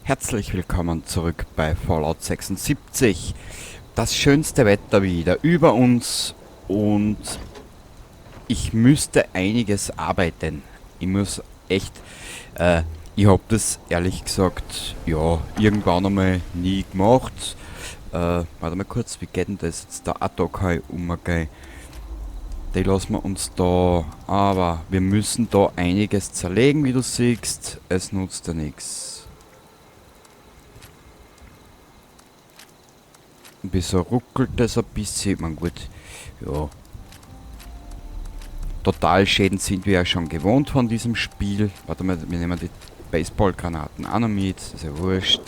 Herzlich willkommen zurück bei Fallout 76. Das schönste Wetter wieder über uns und ich müsste einiges arbeiten. Ich muss echt, ich hab das ehrlich gesagt, ja, irgendwann einmal nie gemacht. Warte mal kurz, wie geht denn das jetzt da? Ah, da kann ich umgehen. Die lassen wir uns da, aber wir müssen da einiges zerlegen, wie du siehst. Es nutzt ja nichts. Wieso ruckelt das ein bisschen? Ich mein, gut, ja. Totalschäden sind wir ja schon gewohnt von diesem Spiel. Warte mal, wir nehmen die Baseballgranaten auch noch mit. Das ist ja wurscht.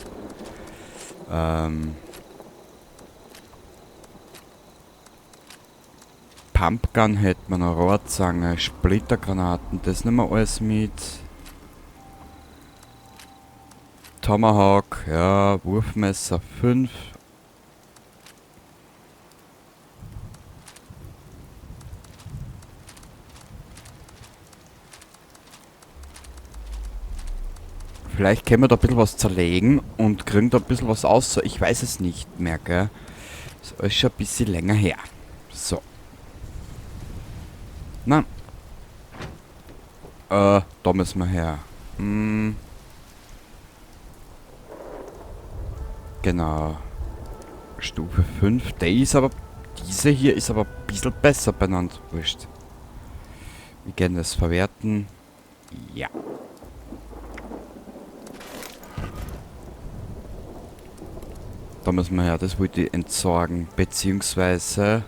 Pumpgun hätten wir noch, Rohrzange, Splittergranaten, das nehmen wir alles mit. Tomahawk, ja, Wurfmesser 5. Vielleicht können wir da ein bisschen was zerlegen und kriegen da ein bisschen was aus. Ich weiß es nicht mehr, gell? Das ist alles schon ein bisschen länger her. So. Na. Da müssen wir her. Genau. Stufe 5. Der ist aber, diese hier ist aber ein bisschen besser benannt. Wurscht. Wir können das verwerten. Ja. Da müssen wir her, das wollte ich entsorgen, beziehungsweise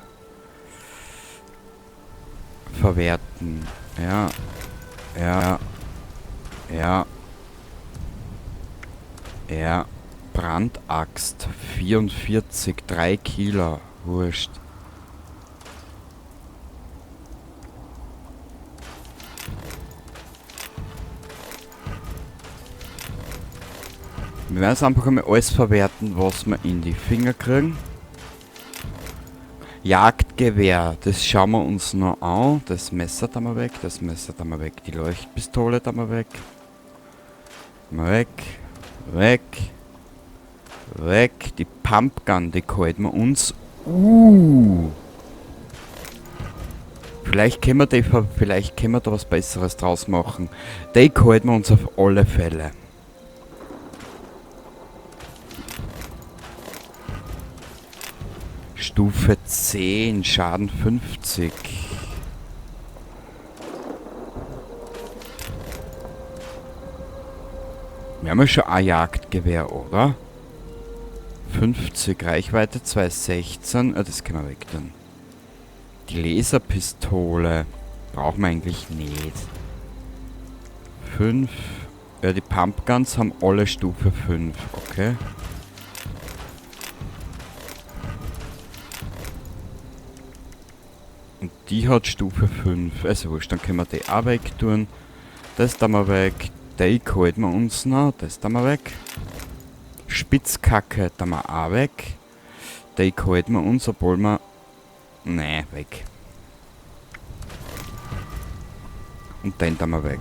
verwerten. Ja, ja, ja, ja. Brandaxt, 44, 3 Kilo, wurscht. Wir werden es einfach einmal alles verwerten, was wir in die Finger kriegen. Jagdgewehr, das schauen wir uns noch an. Das Messer da mal weg, das Messer da mal weg, die Leuchtpistole da mal weg. Mal weg, weg, weg. Die Pumpgun, die halten wir uns. Vielleicht können wir die ver-, vielleicht können wir da was Besseres draus machen. Die halten wir uns auf alle Fälle. Stufe 10, Schaden 50. Wir haben ja schon ein Jagdgewehr, oder? 50, Reichweite 2,16. Ah, das können wir weg tun. Die Laserpistole brauchen wir eigentlich nicht. 5. Ja, die Pumpguns haben alle Stufe 5. Okay. Und die hat Stufe 5. Also wurscht, dann können wir die auch weg tun. Das da mal weg. Die halten wir uns noch. Das da mal weg. Spitzkacke da mal auch weg. Die halten wir uns, obwohl wir... Nee, weg. Und den da mal weg.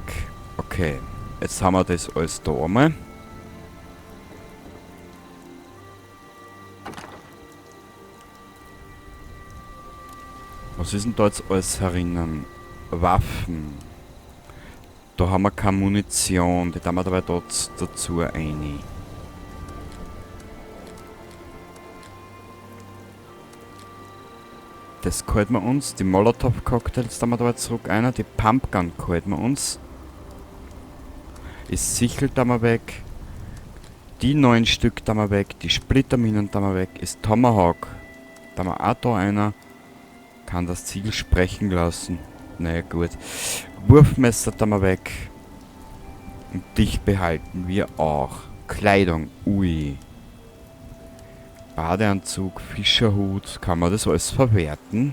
Okay. Jetzt haben wir das alles da einmal. Was ist denn da jetzt alles herinnen? Waffen. Da haben wir keine Munition. Die tun wir dabei dort dazu rein. Das halten wir uns. Die Molotow-Cocktails tun wir dabei zurück ein. Die Pumpgun halten wir uns. Ist Sichel tun wir weg. Die 9 Stück tun wir weg. Die Splitterminen tun wir weg. Ist Tomahawk. Tun wir auch da einer. Kann das Ziel sprechen lassen. Naja, gut. Wurfmesser tun wir weg. Und dich behalten wir auch. Kleidung. Ui. Badeanzug, Fischerhut. Kann man das alles verwerten?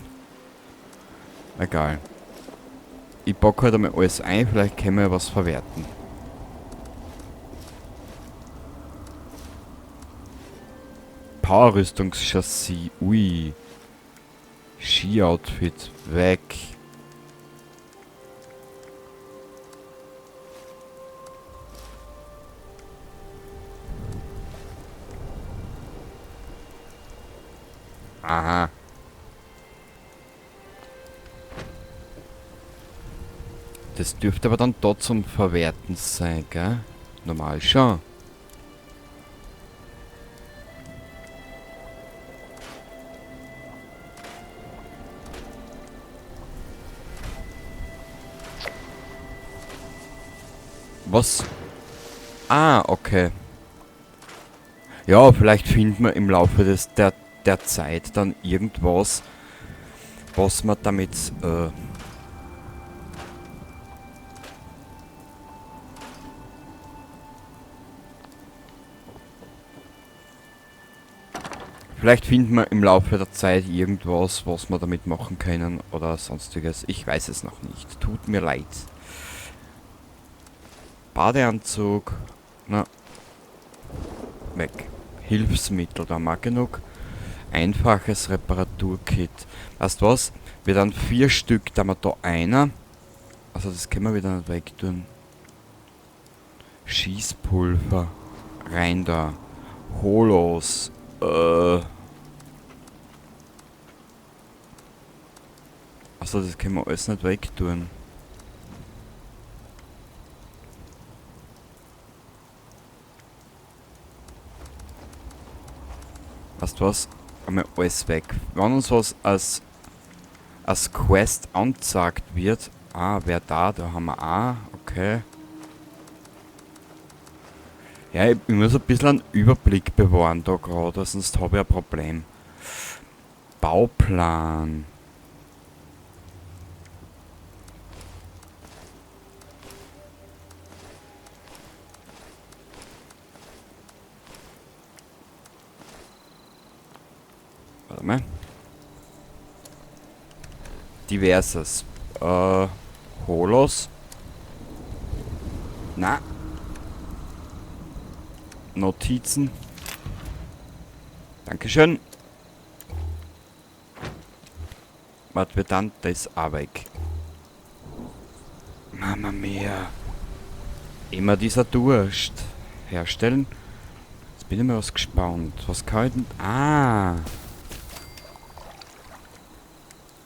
Egal. Ich pack halt einmal alles ein. Vielleicht können wir ja was verwerten. Powerrüstungschassis. Ui. Ski-Outfit. Weg. Aha. Das dürfte aber dann dort zum Verwerten sein, gell? Normal schon. Was? Ah, okay. Ja, vielleicht finden wir im Laufe der Zeit dann irgendwas, was man damit... Vielleicht finden wir im Laufe der Zeit irgendwas, was wir damit machen können oder sonstiges. Ich weiß es noch nicht. Tut mir leid. Badeanzug. Na. Weg. Hilfsmittel, da haben wir genug. Einfaches Reparaturkit. Weißt du was? Wir dann 4 Stück, da haben wir da einer. Also das können wir wieder nicht wegtun. Schießpulver. Rein da. Holos. Also das können wir alles nicht wegtun. Weißt du was? Einmal alles weg. Wenn uns was als Quest angezeigt wird. Ah, wer da? Da haben wir auch. Okay. Ja, ich muss ein bisschen einen Überblick bewahren da gerade, sonst habe ich ein Problem. Bauplan. Warte mal. Diverses. Holos. Na. Notizen. Dankeschön. Was wird dann? Das ist auch weg. Mama mia. Immer dieser Durst. Herstellen. Jetzt bin ich mal was gespannt. Was kann ich denn? Ah.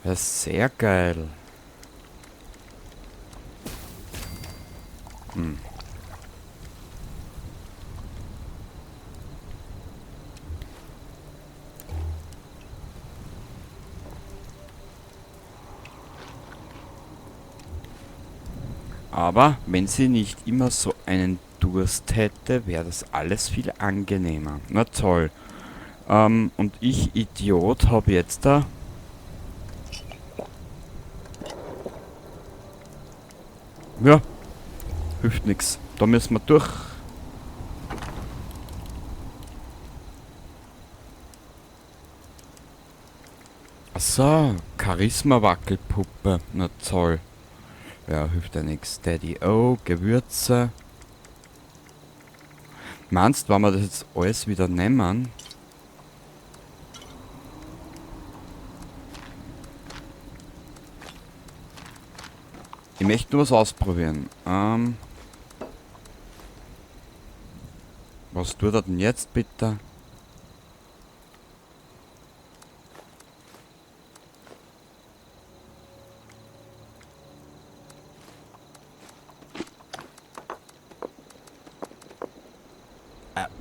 Das ist sehr geil. Aber wenn sie nicht immer so einen Durst hätte, wäre das alles viel angenehmer. Na toll. Und ich, Idiot, hab jetzt da... Ja, hilft nix. Da müssen wir durch. Achso, Charisma-Wackelpuppe. Na toll. Ja, hilft ja nix. Daddy O, Gewürze. Meinst du, wenn wir das jetzt alles wieder nehmen? Ich möchte nur was ausprobieren. Was tut er denn jetzt bitte?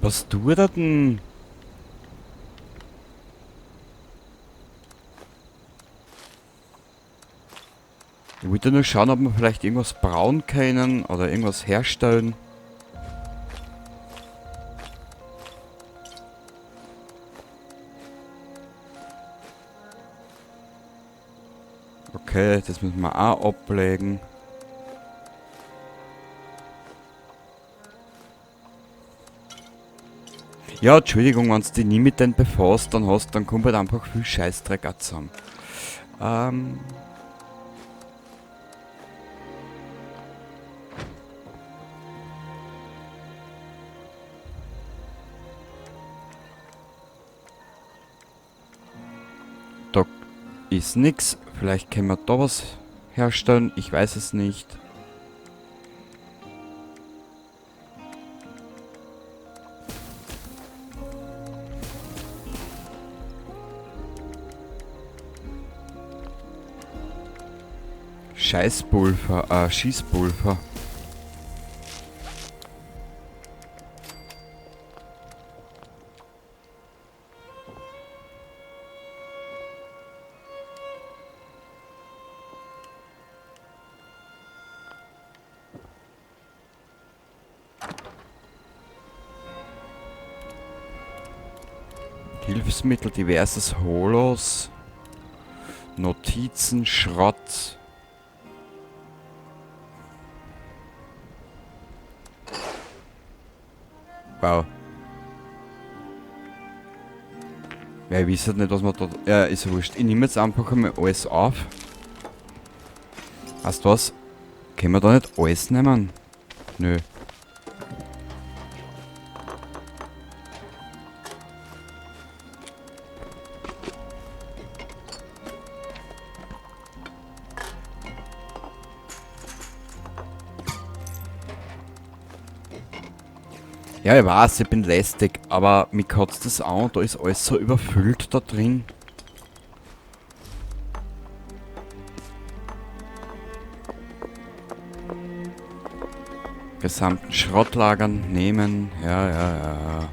Was tut er denn? Ich wollte nur schauen, ob wir vielleicht irgendwas brauen können oder irgendwas herstellen. Okay, das müssen wir auch ablegen. Ja, Entschuldigung, wenn's dich nie mit denen befasst, dann kommt halt einfach viel Scheißdreck auch zusammen. Da ist nix. Vielleicht können wir da was herstellen. Ich weiß es nicht. Scheißpulver, Schießpulver. Hilfsmittel, diverses Holos, Notizen, Schrott. Wow. Ja, ich weiß halt nicht, was man da... Ja, ist ja wurscht. Ich nehme jetzt einfach einmal alles auf. Weißt du was? Können wir da nicht alles nehmen? Nö. Ja, ich weiß, ich bin lästig, aber mich kotzt das an, da ist alles so überfüllt da drin. Gesamten Schrottlagern nehmen, ja, ja, ja.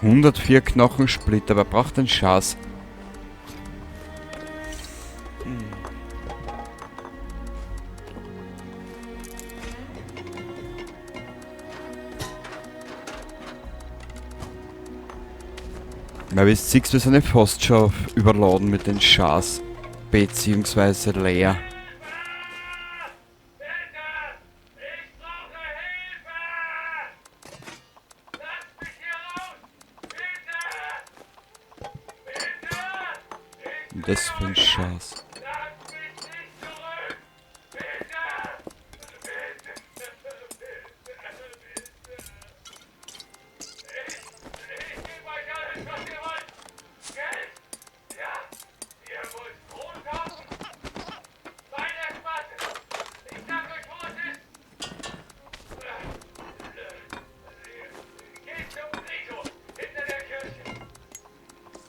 104 Knochensplitter, wer braucht den Schatz? Na, wie du siehst, wir sind ja fast schon überladen mit den Schas, beziehungsweise leer. Bitte! Ich brauche Hilfe! Lasst mich hier raus! Bitte! Bitte! Ich Das für ein Schas. Lasst mich nicht zurück! Bitte! Bitte! Bitte! Bitte! Ich gebe euch alles, was ihr wollt! Geld! Ja! Ihr wollt Brot haben? Meine Erspartes! Ich sag euch, wo es ist! Geht zum Friedhof, hinter der Kirche!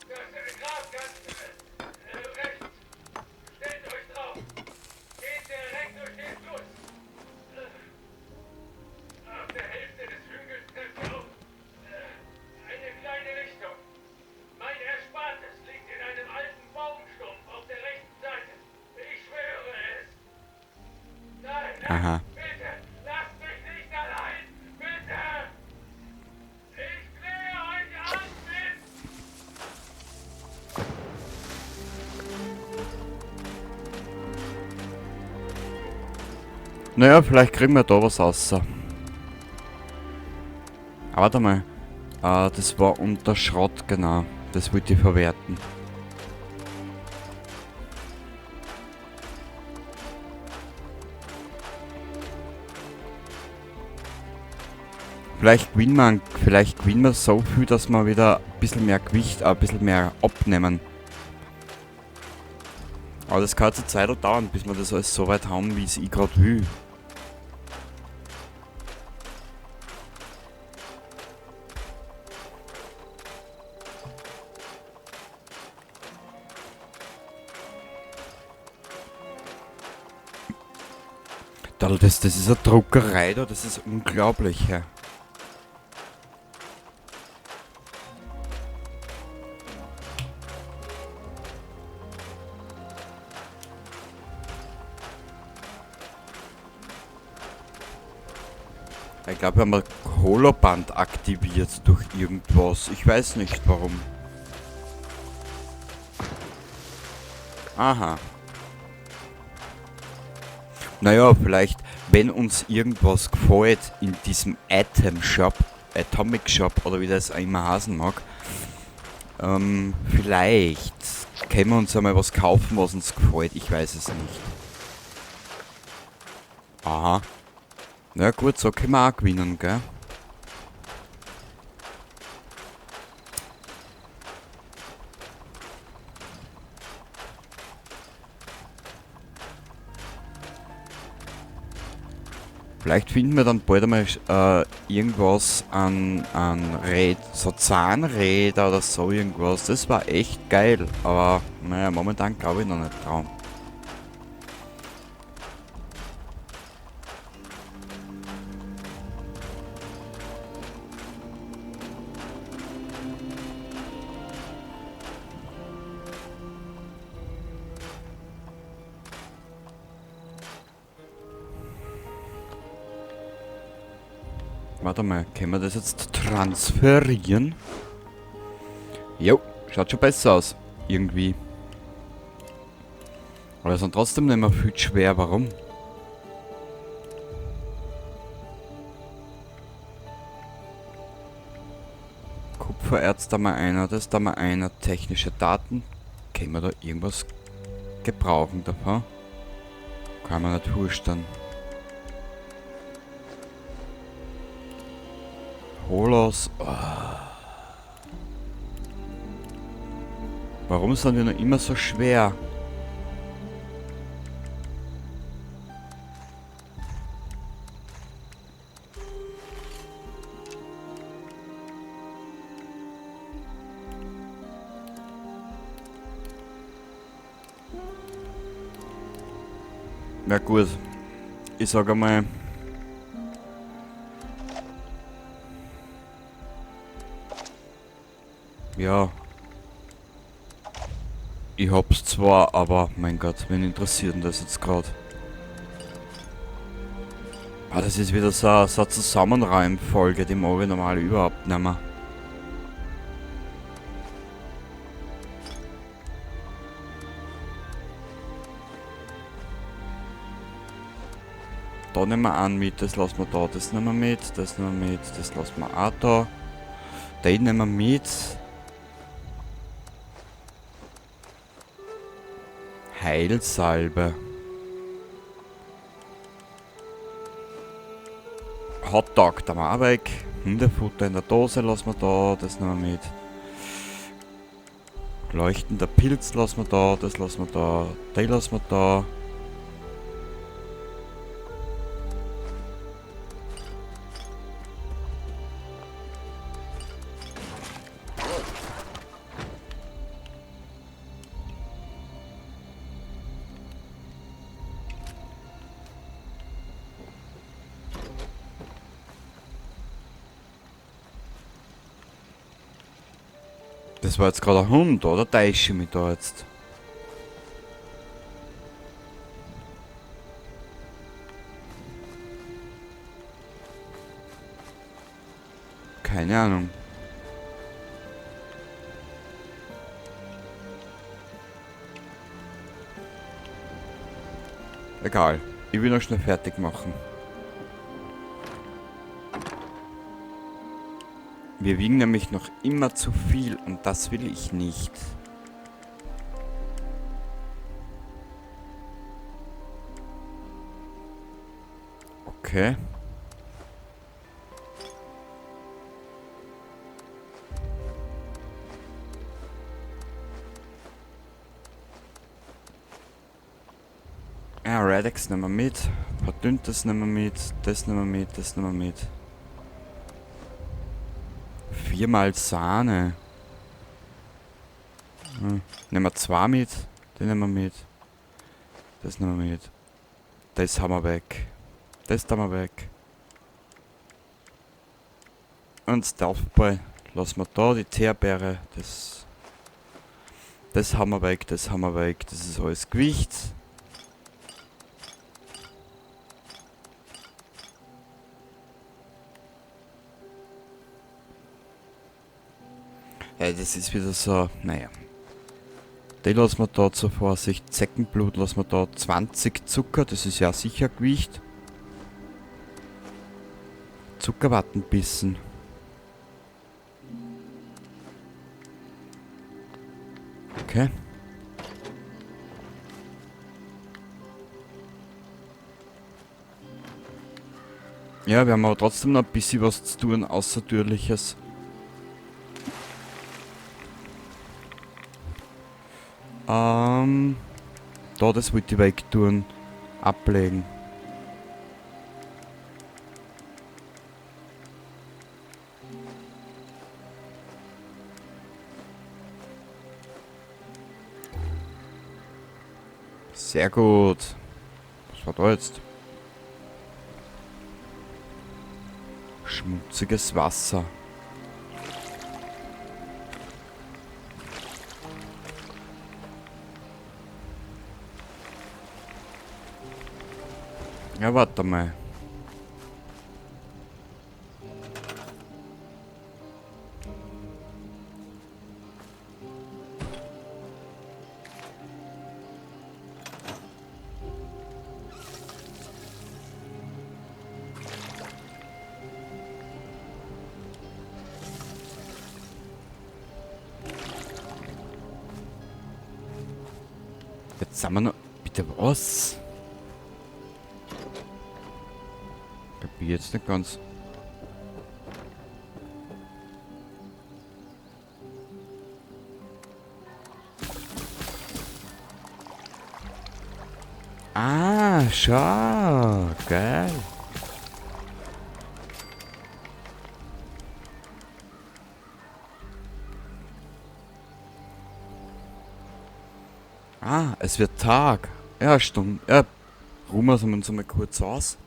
Das Grab ganz rechts! Stellt euch drauf! Geht direkt durch den Fluss! Auf der Hälfte des Hügels trefft ihr auf eine kleine Lichtung. Mein Erspartes liegt in einem alten Baumstumpf auf der rechten Seite. Ich schwöre es. Nein, nein, Aha. bitte, lasst mich nicht allein. Bitte. Ich flehe euch an, bitte. Naja, vielleicht kriegen wir da was raus. Aber warte mal. Das war unter Schrott, genau. Das wollte ich verwerten. Vielleicht gewinnen wir so viel, dass wir wieder ein bisschen mehr Gewicht, ein bisschen mehr abnehmen. Aber das kann jetzt eine Zeit dauern, bis wir das alles so weit haben, wie es ich grad will. Das ist eine Druckerei da, das ist unglaublich, ja. Ich glaub, wir haben ein Holoband aktiviert durch irgendwas. Ich weiß nicht warum. Aha. Naja, vielleicht, wenn uns irgendwas gefällt in diesem Item Shop, Atomic Shop oder wie das auch immer heißen mag, vielleicht können wir uns einmal was kaufen, was uns gefällt. Ich weiß es nicht. Aha. Na gut, so können wir auch gewinnen, gell? Vielleicht finden wir dann bald einmal irgendwas an Räd, so Zahnräder oder so irgendwas. Das war echt geil, aber naja, momentan glaube ich noch nicht dran. Warte mal, können wir das jetzt transferieren? Jo, schaut schon besser aus. Irgendwie. Aber es sind trotzdem nicht mehr viel zu schwer. Warum? Kupfererz da mal einer, das da mal einer. Technische Daten. Können wir da irgendwas gebrauchen davon? Kann man nicht vorstellen. Holos. Oh. Warum sind wir noch immer so schwer? Na gut. Ich sag einmal. Ja. Ich hab's zwar, aber mein Gott, wen interessiert denn das jetzt gerade? Ah, das ist wieder so eine Zusammenreimfolge, die mag ich normal überhaupt nicht mehr. Da nehmen wir einen mit, das lassen wir da, das nehmen wir mit, das nehmen wir mit, das lassen wir auch da. Den nehmen wir mit. Heilsalbe. Hotdog, da mal auch weg. Hundefutter in der Dose lassen wir da, das nehmen wir mit. Leuchtender Pilz lassen wir da, das lassen wir da, den lassen wir da. Das war jetzt gerade ein Hund, oder? Täusche ich mich da jetzt? Keine Ahnung. Egal. Ich will noch schnell fertig machen. Wir wiegen nämlich noch immer zu viel und das will ich nicht. Okay. Ja, Rad-X nehmen wir mit. Verdünntes nehmen wir mit. Das nehmen wir mit. Das nehmen wir mit. 4-mal Sahne. Nehmen wir 2 mit. Den nehmen wir mit. Das nehmen wir mit. Das haben wir weg. Das haben wir weg. Und Stealth-Ball lassen wir da. Die Teerbeere. Das haben wir weg. Das haben wir weg. Das ist alles Gewicht. Ja, das ist wieder so, naja. Den lassen wir da zur Vorsicht. Zeckenblut lassen wir da. 20 Zucker, das ist ja sicher Gewicht. Zuckerwattenbissen. Okay. Ja, wir haben aber trotzdem noch ein bisschen was zu tun, Außertürliches. Da, das wollte ich weg tun. Ablegen. Sehr gut. Was war da jetzt? Schmutziges Wasser. Ja, warte mal. Jetzt sind wir noch... Bitte was? Kapier jetzt nicht ganz. Ah, schau. Geil. Ah, es wird Tag. Ja, Stunde. Ja, ruhen wir uns einmal kurz aus.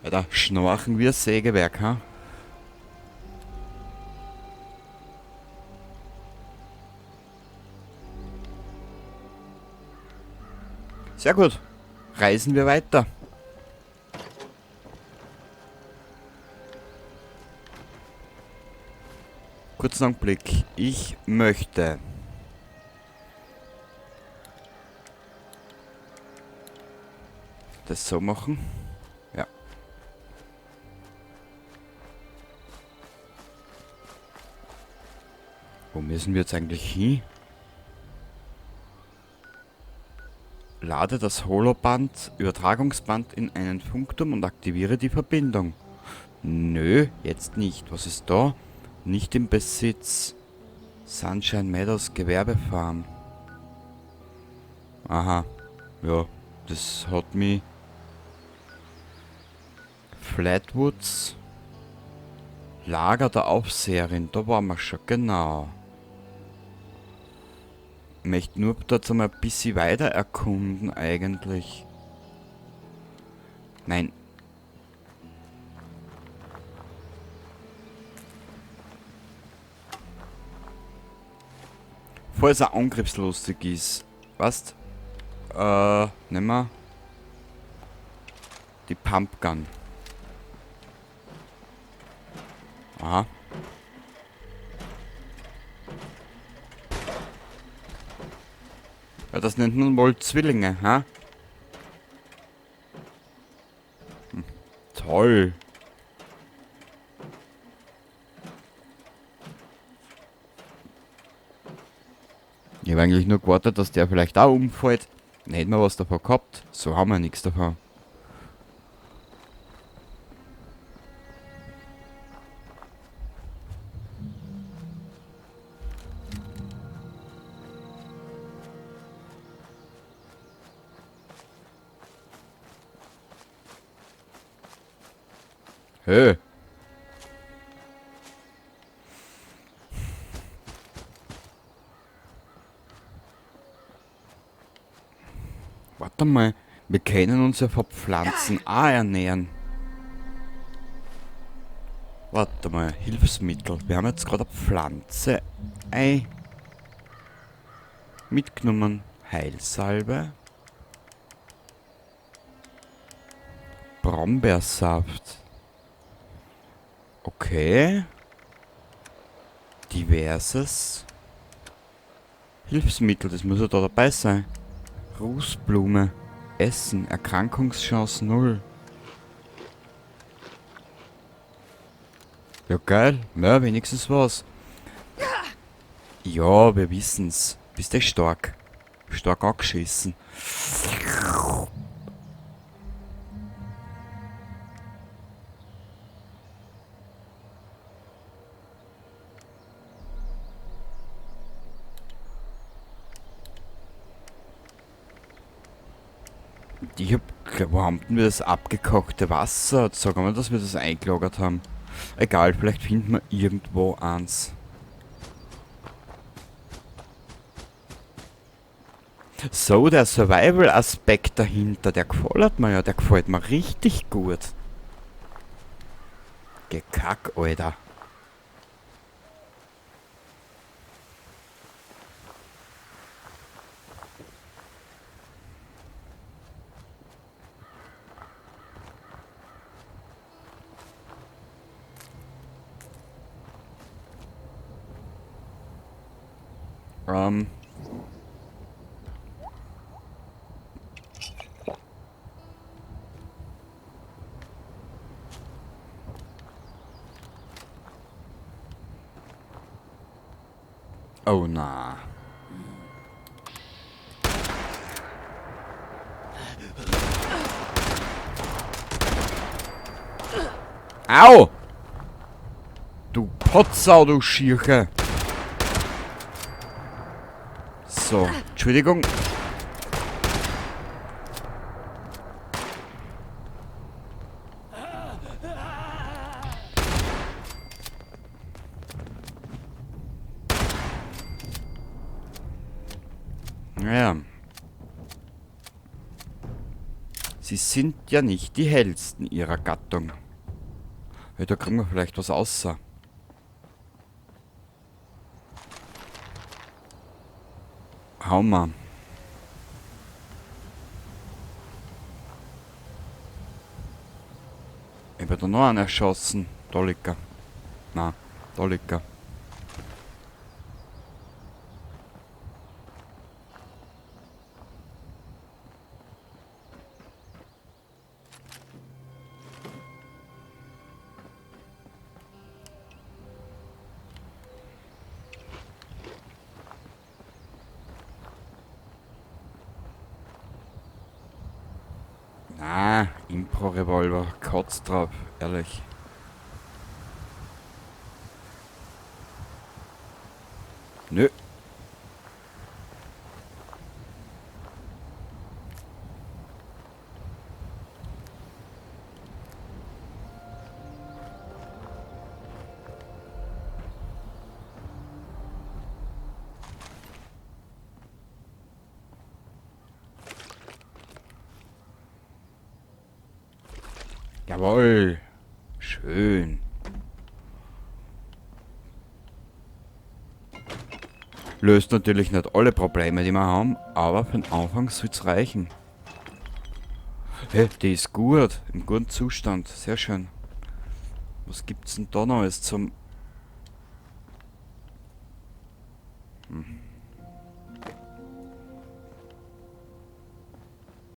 Ja, da schnorchen wir Sägewerk, ha? Sehr gut. Reisen wir weiter. Kurzen Augenblick. Ich möchte das so machen. Ja. Wo müssen wir jetzt eigentlich hin? Lade das Holoband, Übertragungsband in einen Funkturm und aktiviere die Verbindung. Nö, jetzt nicht. Was ist da? Nicht im Besitz. Sunshine Meadows Gewerbefarm. Aha. Ja, das hat mich... Flatwoods. Lager der Aufseherin. Da waren wir schon, genau. Ich möchte nur dort einmal ein bisschen weiter erkunden eigentlich. Nein. Falls er angriffslustig ist. Weißt? Nehmen wir die Pumpgun. Aha. Ja, das nennt man wohl Zwillinge, ha? Hm, toll. Ich hab eigentlich nur gewartet, dass der vielleicht auch umfällt. Dann hätten wir was davon gehabt. So haben wir nichts davon. Hey. Warte mal, wir können uns ja von Pflanzen auch ernähren. Warte mal, Hilfsmittel. Wir haben jetzt gerade eine Pflanze mitgenommen. Heilsalbe. Brombeersaft. Okay. Diverses. Hilfsmittel, das muss ja da dabei sein. Rußblume. Essen. Erkrankungschance 0. Ja, geil. Ja, wenigstens was. Ja, wir wissen's. Bist du stark? Stark angeschissen. Ich hab Wo haben denn wir das abgekochte Wasser? Sag mal, dass wir das eingelagert haben. Egal, vielleicht finden wir irgendwo eins. So, der Survival-Aspekt dahinter, der gefällt mir ja, der gefällt mir richtig gut. Gekack, Alter. Oh na. Au! Du Potsau, du Schirche! So, Entschuldigung. Naja. Sie sind ja nicht die hellsten ihrer Gattung. Ja, da kriegen wir vielleicht was außer. Hau mal. Ich werde da noch einen erschossen. Da liegt er. Na, da liegt er. Na, Impro-Revolver, kotzt drauf, ehrlich. Nö. Jawohl. Schön. Löst natürlich nicht alle Probleme, die wir haben, aber für den Anfang soll's reichen. Hey, die ist gut. Im guten Zustand. Sehr schön. Was gibt's denn da noch alles zum...